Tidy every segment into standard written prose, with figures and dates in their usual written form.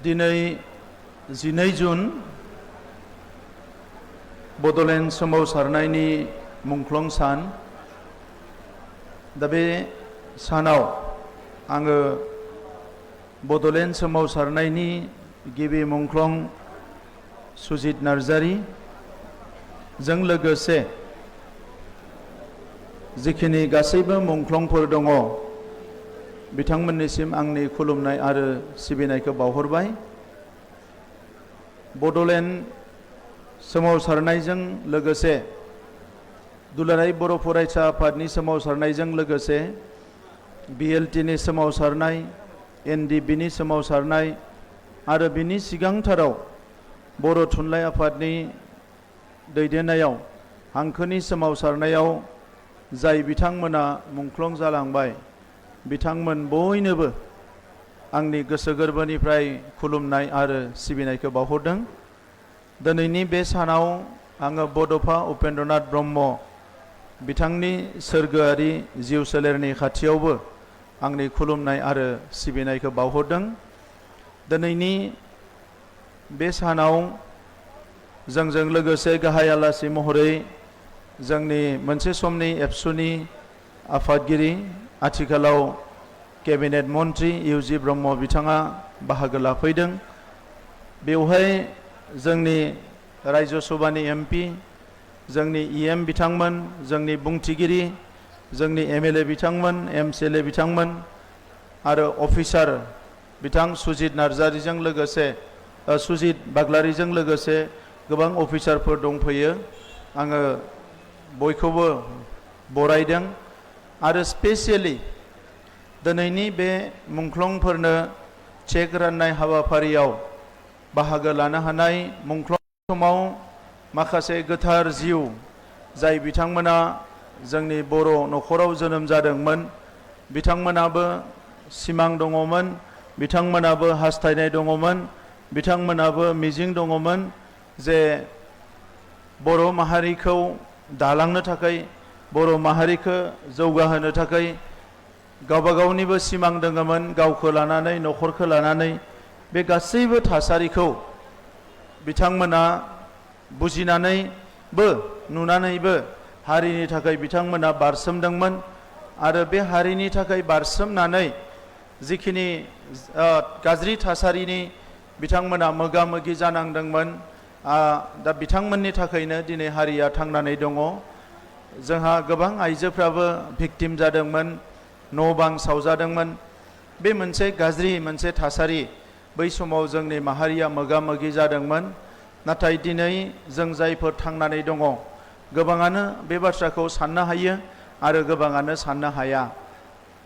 दिनै 12 जुन बड'लेण्ड सोमावसारनायनि मुंख्लं सान। दा बे सानाव आङो बड'लेण्ड सोमावसारनायनि गिबि मुंख्लं सुजित नार्जारी जों लोगोसे जिखिनि गासैबो मुंख्लंफोर दङ बिथांमोननिसिम आंनि खुलुमनाय आरो सिबिनायखौ बावहरबाय। बड'लेण्ड सोमावसारनायजों लोगोसे दुलाराय बर' फरायसा आफादनि सोमावसारनायजों लोगोसे BLTनि सोमावसारनाय, NDBनि सोमावसारनाय आरो बिनि सिगांथाराव बर' थुनलाइ आफादनि दैदेननायाव हांखोनि सोमावसारनायाव जाय बिथांमोना मुंख्लं जालांबाय बिथांमोन बयनोबो आंनि गोसो गोरबोनिफ्राय खुलुमनाय आरो सिबिनायखौ बावहरदों। दिनैनि बे सानाव आङो बड'फा उपेन्द्रनाथ ब्रह्म बिथांनि सोरगोआरि जिउ सोलेरनि खाथियावबो आंनि खुलुमनाय आरो सिबिनायखौ बावहरदों। दिनैनि बे सानाव जोंजों लोगोसे गाहाय आलासि महरै जोंनि मोनसे समनि एबसुनि आफादगिरि आथिखालाव केबिनेट मन्त्रि UG ब्रह्म बिथाङा बाहागो लाफैदों। बेवहाय जोंनि रायजो सभानि MP, जोंनि EM बिथांमोन, जोंनि बुंथिगिरि, जोंनि MLA बिथांमोन, MCLA बिथांमोन आरो अफिसार बिथां सुजित नार्जारीजों लोगोसे सुजित बाग्लारिजों लोगोसे गोबां अफिसारफोर दंफैयो। आङो बयखौबो बरायदों आरो स्पेसियेलि दिनैनि बे मुंख्लंफोरनो चेक राननाय हाबाफारियाव बाहागो लानो हानाय मुंख्लं समाव माखासे गोथार जिउ जाय बिथांमोना जोंनि बर' न'खराव जोनोम जादोंमोन, बिथांमोनाबो सिमां दङमोन, बिथांमोनाबो हास्थायनाय दङमोन, बिथांमोनाबो मिजिं दङमोन जे बर' माहारिखौ दालांनो थाखाय, बर' माहारिखौ जौगाहोनो थाखाय गावबा गावनिबो सिमां दङमोन, गावखौ लानानै न'खरखौ लानानै। बे गासैबो थासारिखौ बिथांमोना बुजिनानैबो नुनानैबो हारिनि थाखाय बिथांमोना बारसोमदोंमोन आरो बे हारिनि थाखाय बारसोमनानै जिखिनि गाज्रि थासारिनि बिथांमोना मोगा मोगि जानांदोंमोन, दा बिथांमोननि थाखायनो दिनै हारिया थांनानै दङ। जोंहा गोबां आइजोफ्राबो भिक्टिम जादोंमोन, न' बां सावजादोंमोन। बे मोनसे गाज्रि मोनसे थासारि बै समाव जोंनि माहारिया मोगा मोगि जादोंमोन। नाथाय दिनै जों जायफोर थांनानै दङ गोबाङानो बे बाथ्राखौ साननो हायो आरो गोबाङानो साननो हाया।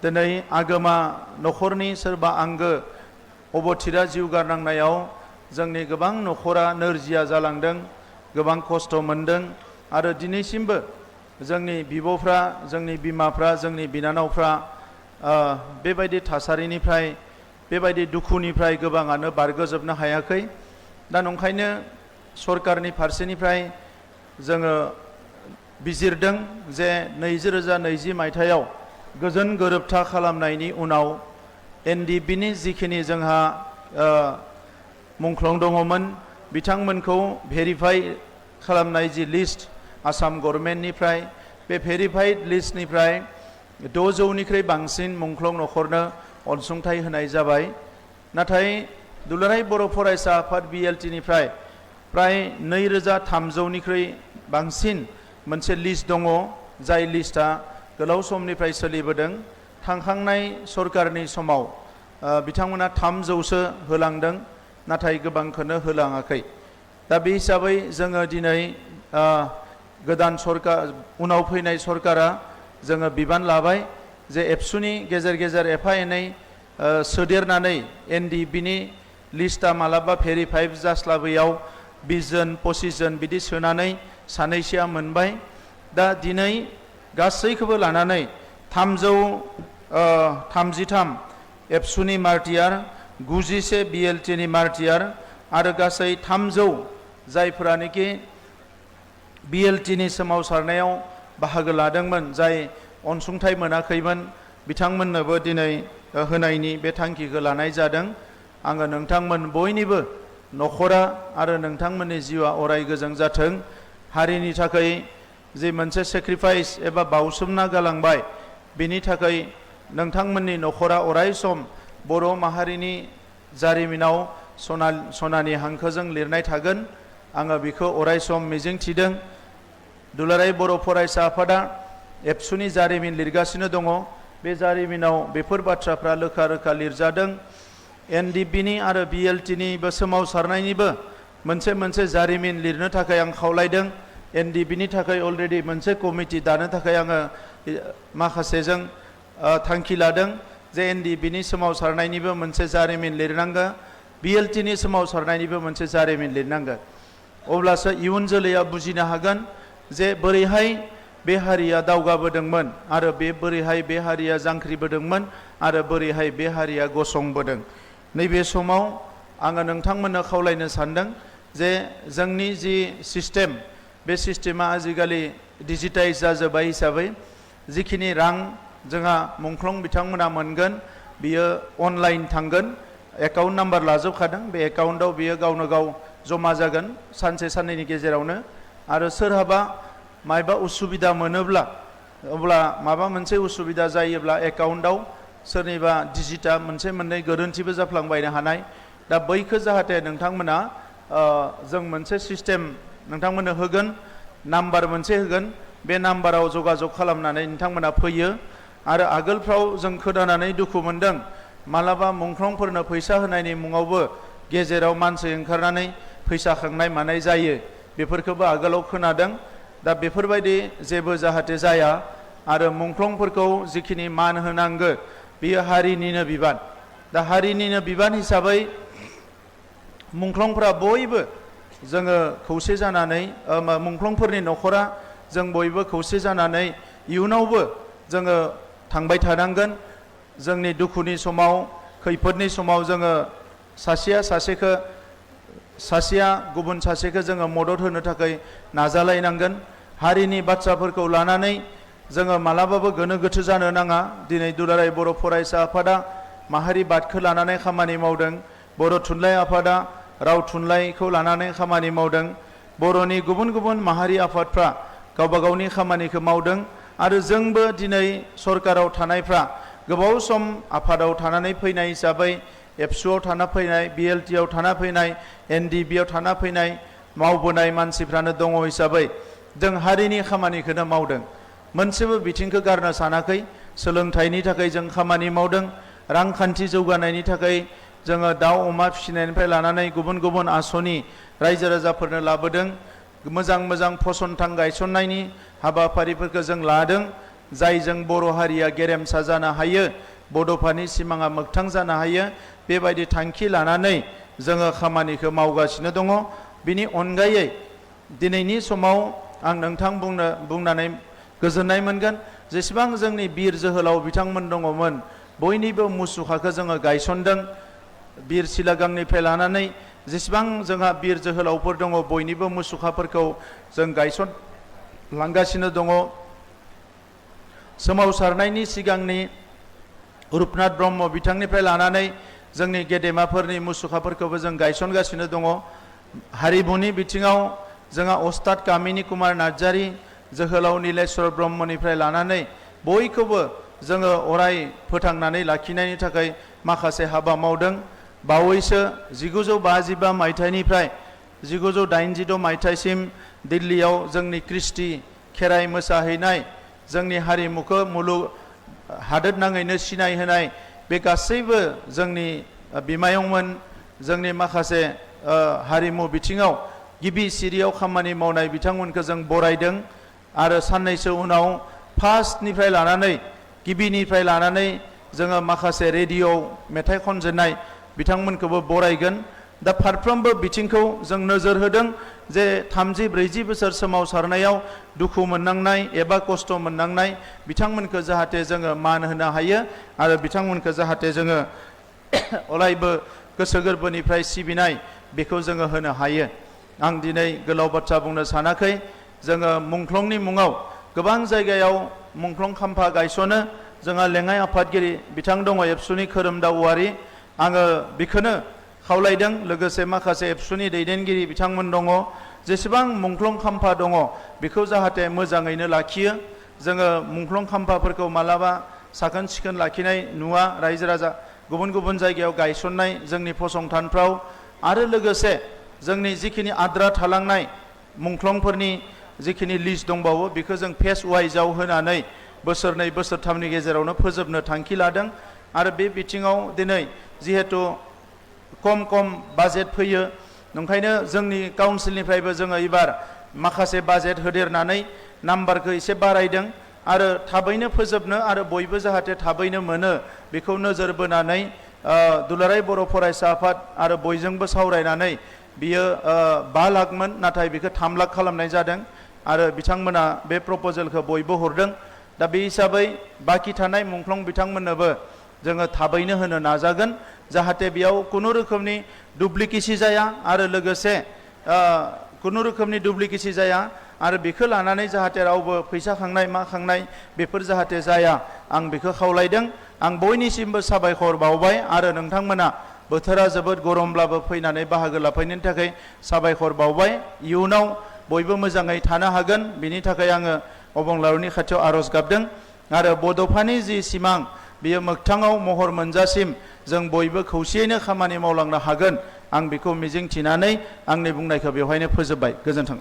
दिनै आगोमा न'खरनि सोरबा आंगो अबथिरा जिउ गारनांनायाव जोंनि गोबां न'खरा नोरजिया जालांदों, गोबां खस्थ' मोनदों आरो दिनैसिमबो जोंनि बिब'फ्रा, जोंनि बिमाफ्रा, जोंनि बिनानावफ्रा बेबायदि थासारिनिफ्राय, बेबायदि दुखुनिफ्राय गोबाङानो बारग'जोबनो हायाखै। दा नंखायनो सरकारनि फारसेनिफ्राय जोङो बिजिरदों जे 2020 मायथाइयाव गोजोन गोरोबथा खालामनायनि उनाव NDBनि जिखिनि जोंहा मुंख्लं दङमोन बिथांमोनखौ भेरिफाइ खालामनाय जि लिस्ट आसाम गभर्नमेन्टनिफ्राय, बे भेरिफाइड लिस्टनिफ्राय 600निख्रुइ बांसिन मुंख्लं न'खरनो अनसुंथाइ होनाय जाबाय। नाथाय दुलाराय बर' फरायसा आफाद BLTनिफ्राय प्राय 2300निख्रुइ बांसिन मोनसे लिस्ट दङ, जाय लिस्टआ गोलाव समनिफ्राय सोलिबोदों। थांखांनाय सरकारनि समाव बिथांमोना 300सो होलांदों, नाथाय गोबांखौनो होलाङाखै। दा बे हिसाबै जोङो दिनै गोदान सरकार, उनाव फैनाय सरकारा जोङो बिबान लाबाय जे एबसुनि गेजेर गेजेर एफा एनै सोदेरनानै NDBनि लिस्टआ मालाबा भेरिफाइड जास्लाबैयाव 20 जन 25 जन बिदि सोनानै सानैसोआ मोनबाय। दा दिनै गासैखौबो लानानै 333 एबसुनि मार्टियार, 91 BLTनि मार्टियार आरो गासै 300 जायफोरानोखि BLTनि सोमावसारनायाव बाहागो लादोंमोन, जाय अनसुंथाइ मोनाखैमोन, बिथांमोननोबो दिनै होनायनि बे थांखिखौ लानाय जादों। आङो नोंथांमोन बयनिबो नखरा आरो नोंथांमोननि जिउआ अराय गोजों जाथों। हारिनि थाखाय जे मोनसे सेक्रिफाइस एबा बाउसोमना गालांबाय बेनि थाखाय नोंथांमोननि नखरा अराय सम बर' माहारिनि जारिमिनाव सनानि हांखोजों लिरनाय थागोन। आङो बेखौ अराय सम मिजिं थिदों। दुलाराय बर' फरायसा आफादा एबसुनि जारिमिन लिरगासिनो दङ। बे जारिमिनाव बेफोर बाथ्राफ्रा रोखा रोखा लिरजादों। एनडिपिनि आरो बिएलटिनिबो सोमावसारनायनिबो मोनसे जारिमिन लिरनो थाखाय आं खावलायदों। एनडिपिनि थाखाय अलरेडि मोनसे कमिटि दानो थाखाय आङो माखासेजों थांखि लादों जे एनडिपिनि सोमावसारनायनिबो मोनसे जारिमिन लिरनांगौ, बिएलटिनि सोमावसारनायनिबो मोनसे जारिमिन लिरनांगौ। अब्लासो इयुन जोलैया बुजिनो हागोन जे बोरैहाय बे हारिया दावगाबोदोंमोन आरो बोरैहाय बे हारिया जांख्रिबोदोंमोन आरो बोरैहाय बे हारिया गसंबोदों। नैबे समाव आङो नोंथांमोननो खावलायनो सानदों जे जोंनि जि सिस्टेम बे सिस्टेमा आजिखालि डिजिटाइज जाजोब्बाय हिसाबै जिखिनि रां जोंहा मुंख्लं बिथांमोना मोनगोन बियो अनलाइन थांगोन। एकाउन्ट नाम्बार लाजोबखादों। बे एकाउन्टआव बियो गावनो गाव जमा जागोन सानसे साननैनि गेजेरावनो। आरो सोरहाबा मायबा उसुबिदा मोनोब्ला अब्ला माबा मोनसे उसुबिदा जायोब्ला एकाउन्टआव सोरनिबा डिजिटा मोनसे मोननै गोरोन्थिबो जाफ्लांबायनो हानाय। दा बैखौ जाहाथे नोंथांमोना जों मोनसे सिस्टेम नोंथांमोननो होगोन, नाम्बार मोनसे होगोन। बे नाम्बाराव जगाजग खालामनानै नोंथांमोना फैयो। आरो आगोलफ्राव जों खोनानानै दुखु मोनदों, मालाबा मुंख्लंफोरनो फैसा होनायनि मुङावबो गेजेराव मानसि ओंखारनानै फैसा खांनाय मानाय जायो। बेफोरखौबो आगोलाव खोनादों। दा बेफोरबायदि जेबो जाहाथे जाया आरो मुंख्लंफोरखौ जिखिनि मान होनांगौ बियो हारिनिनो बिबान। दा हारिनिनो बिबान हिसाबै मुंख्लंफोरा बयबो जोङो खौसे जानानै मुंख्लंफोरनि नखरा जों बयबो खौसे जानानै इयुनावबो जोङो थांबाय थानांगोन। जोंनि दुखुनि समाव खैफोदनि समाव जोङो सासेया गुबुन सासेखौ जोङो मदद होनो थाखाय नाजालायनांगोन। हारिनि बाथ्राफोरखौ लानानै जोङो मालाबाबो गोनो गोथो जानो नाङा। दिनै दुलाराय बर' फरायसा आफादा माहारि बादखौ लानानै खामानि मावदों। बर' थुनलाइ आफादा राव थुनलाइखौ लानानै खामानि मावदों। बर'नि गुबुन गुबुन माहारि आफादफ्रा गावबा गावनि खामानिखौ मावदों। आरो जोंबो दिनै सरकाराव थानायफ्रा गोबाव सम आफादाव थानानै फैनाय हिसाबै एबसुआव थाना फैनाय, बिएलटिआव थाना फैनाय, एनडिबिआव थाना फैनाय मावबोनाय मानसिफ्रानो दङ हिसाबै जों हारिनि खामानिखौनो मावदों। मोनसेबो बिथिंखौ गारनो सानाखै। सोलोंथाइनि थाखाय जों खामानि मावदों। रांखान्थि जौगानायनि थाखाय जोङो दाउ अमा फिसिनायनिफ्राय लानानै गुबुन गुबुन आसनि रायजो राजाफोरनो लाबोदों। मोजां फसंथान गायसननायनि हाबाफारिफोरखौ जों लादों, जायजों बर' हारिया गेरेमसा जानो हायो, बड'फानि सिमाङा मोगथां जानो हायो। बेबायदि थांखि लानानै जोङो खामानिखौ मावगासिनो दङ। बिनि अनगायै दिनैनि समाव आं नोंथां बुंनानै गोजोननाय मोनगोन, जेसेबां जोंनि बिर जोहोलाव बिथांमोन दङमोन बयनिबो मुसुखाखौ जोङो गायसनदों। बिर सिलागांनिफ्राय लानानै जेसेबां जोंहा बिर जोहोलावफोर दङ बयनिबो मुसुखाफोरखौ जों गायसनलांगासिनो दङ। सोमावसारनायनि सिगांनि रुपनाथ ब्रह्म बिथांनिफ्राय लानानै जोंनि गेदेमाफोरनि मुसुखाफोरखौबो जों गायसनगासिनो दङ। हारिमुनि बिथिङाव जोंहा अस्ताद कामिनी कुमार नार्जारी, जोहोलाव नीलेश्वर ब्रह्मनिफ्राय लानानै बयखौबो जोङो अराय फोथांनानै लाखिनायनि थाखाय माखासे हाबा मावदों। बावैसो 1952 मायथाइनिफ्राय 1986 मायथाइसिम दिल्लीयाव जोंनि क्रिस्टि खेराइ मोसाहैनाय, जोंनि हारिमुखौ मुलुग हादोरनाङैनो सिनायहोनाय बे गासैबो जोंनि बिमायंमोन। जोंनि माखासे हारिमु बिथिङाव गिबि सिरियाव खामानि मावनाय बिथांमोनखौ जों बरायदों। आरो साननैसो उनाव फार्स्टनिफ्राय लानानै गिबिनिफ्राय लानानै जोङो माखासे रेडिअ मेथाइ खनजेननाय बिथांमोनखौबो बरायगोन। दा फारफ्रोमबो बिथिंखौ जों नोजोर होदों जे 30-40 बोसोर सोमावसारनायाव दुखु मोननांनाय एबा खस्थ' मोननांनाय बिथांमोनखौ जाहाथे जोङो मान होनो हायो आरो बिथांमोनखौ जाहाथे जोङो अरायबो गोसो गोरबोनिफ्राय सिबिनाय बेखौ जोङो होनो हायो। आं दिनै गोलाव बाथ्रा बुंनो सानाखै। जोङो मुंख्लंनि मुङाव गोबां जायगायाव मुंख्लं खाम्फा गायसनो। जोंहा लेङाइ आफादगिरि बिथां दङ एबसुनि खोरोमदाव औवारी आङो बेखौनो खावलायदों लोगोसे माखासे एबसुनि दैदेनगिरि बिथांमोन दङ जेसेबां मुंख्लं खाम्फा दङ बेखौ जाहाथे मोजाङैनो लाखियो जोङो मुंख्लं खाम्फाफोरखौ मालाबा साखोन सिखोन लाखिनाय नुवा रायजो राजा गुबुन गुबुन जायगायाव गायसननाय जोंनि फसंथानफ्राव आरो लोगोसे जोंनि जिखिनि आद्रा थालांनाय मुंख्लंफोरनि जिखिनि लिस्ट दंबावो बेखौ जों फेस वाइजआव होनानै बोसोरनै बोसोरथामनि गेजेरावनो फोजोबनो थांखि लादों आरो बे बिथिङाव दिनै जिहेतु खम बाजेट फैयो ओंखायनो जोंनि काउन्सिलनिफ्रायबो जोङो एबार माखासे बाजेट होदेरनानै नाम्बारखौ एसे बारायदों आरो थाबैनो फोजोबनो आरो बयबो जाहाथे थाबैनो मोनो बेखौ नोजोर बोनानै दुलाराय बर' फरायसा आफाद आरो बयजोंबो सावरायनानै बियो 5 लाखमोन नाथाय बेखौ 3 लाख खालामनाय जादों आरो बिथांमोना बे प्रप'जेलखौ बयबो हरदों दा बे हिसाबै बाखि थानाय मुंख्लं बिथांमोननोबो जोङो थाबैनो होनो नाजागोन जाहाथे बेयाव खुनु रोखोमनि डुप्लिकेसि जाया आरो लोगोसे खुनु रोखोमनि डुप्लिकेसि जाया आरो बेखौ लानानै जाहाथे रावबो फैसा खांनाय मा खांनाय बेफोर जाहाथे जाया आं बेखौ खावलायदों आं बयनिसिमबो साबायखर बावबाय आरो नोंथांमोना बोथोरा जोबोद गरमब्लाबो फैनानै बाहागो लाफैनायनि थाखाय साबायखर बावबाय इयुनाव बयबो मोजाङै थानो हागोन बिनि थाखाय आङो अबंलावरिनि खाथियाव आर'ज गाबदों आरो बड'फानि जि सिमां बियो मोगथाङाव महर मोनजासिम जों बयबो खौसेयैनो खामानि मावलांनो हागोन आं बेखौ मिजिं थिनानै आंनि बुंनायखौ बेवहायनो फोजोबबाय गोजोन्थों।